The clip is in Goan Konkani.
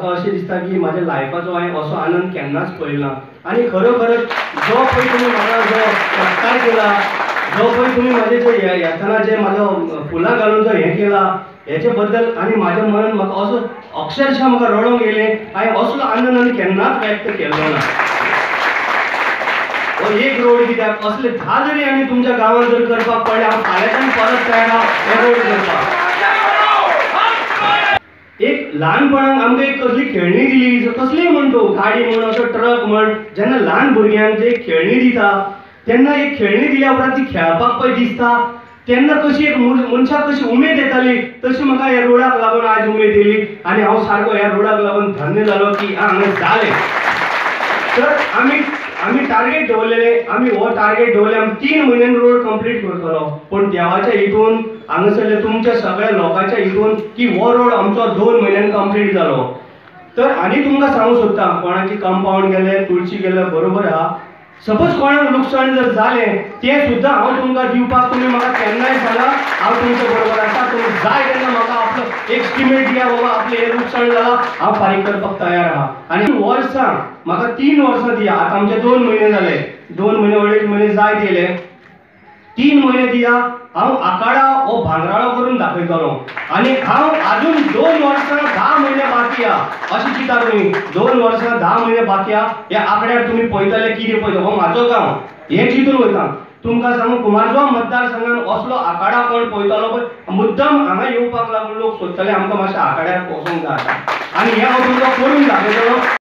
म्हाका अशें दिसता की म्हाज्या लायफाचो हांवें असो आनंद केन्नाच पळयला. आनी खरोखरच जो पळय तुमी म्हाका जो सत्कार केला, जो पळय तुमी म्हाजे जे येतना जे म्हाजो फुलां घालून जो हें केला हेचे बद्दल आनी म्हाज्या मनान म्हाका असो अक्षरशः म्हाका रडोंक येयलें. हांवें असलो आनंद आनी केन्नाच व्यक्त केल्लो ना. हो एक रोड कित्याक असले 10 जरी आनी तुमच्या गांवांत जर करपाक पडले हांव फाल्यांच्यान परत तयार आहा हे रोड करपाक. एक ल्हानपणान आमकां एक कसली खेळणी दिली, कसलीय म्हण तूं गाडी म्हण असो ट्रक म्हण, जेन्ना ल्हान भुरग्यांक जे खेळणी दिता तेन्ना एक खेळणी दिल्या उपरांत ती खेळपाक पळय दिसता तेन्ना कशी एक मनशाक कशी उमेद येताली तशी म्हाका ह्या रोडाक लागून आज उमेद येयली आनी हांव सारको ह्या रोडाक लागून धन्य जालो की हांगा जालें. तर आमी टार्गेट दवरलेले, आमी हो टार्गेट दवरले आमी 3 म्हयन्यान रोड कंप्लीट करतलो, पूण देवाच्या हितून हांगासरले तुमच्या सगळ्या लोकांच्या हितून की हो रोड आमचो 2 म्हयन्यान कंप्लीट जालो. तर आनी तुमकां सांगूंक सोदता, कोणाची कंपावंड गेले, तुळशी गेले, बरोबर आहा. सपोज कोणाक लुकसाण जर जालें तें सुद्दां हांव तुमकां दिवपाक तुमी म्हाका केन्नाय सांगा, हांव तुमच्या बरोबर आसा. तुमी जाय तेन्ना म्हाका आपलो एक एस्टिमेट दिया, बाबा आपलें हें लुकसाण जालां हांव फारीक करपाक तयार आहा. आनी वर्सां म्हाका 3 वर्सां दिया, आतां आमचे 2 म्हयने जाले, 2 म्हयने 2.5 म्हयने जायत येयले, 3 म्हयने दिया, हांव आखाडा हो भांगराळो करून दाखयतलो. आनी हांव आजून 2 वर्सां 10 म्हयने बाकी आहा अशें चिंता तुमी, 2 वर्सां 10 म्हयने बाकी आहा. ह्या आंकड्यार तुमी पळयतले कितें पळयता, हो म्हाजो गांव हें चिंतून वयता. तुमकां सांगू कुमारजुंवा मतदारसंघान असलो आखाडा कोण पळयतलो पळय, मुद्दम हांगा येवपाक लागून लोक सोदतले आमकां मातशें आखाड्यार वचूंक जाय आनी हें हांव तुमकां करून दाखयतलो.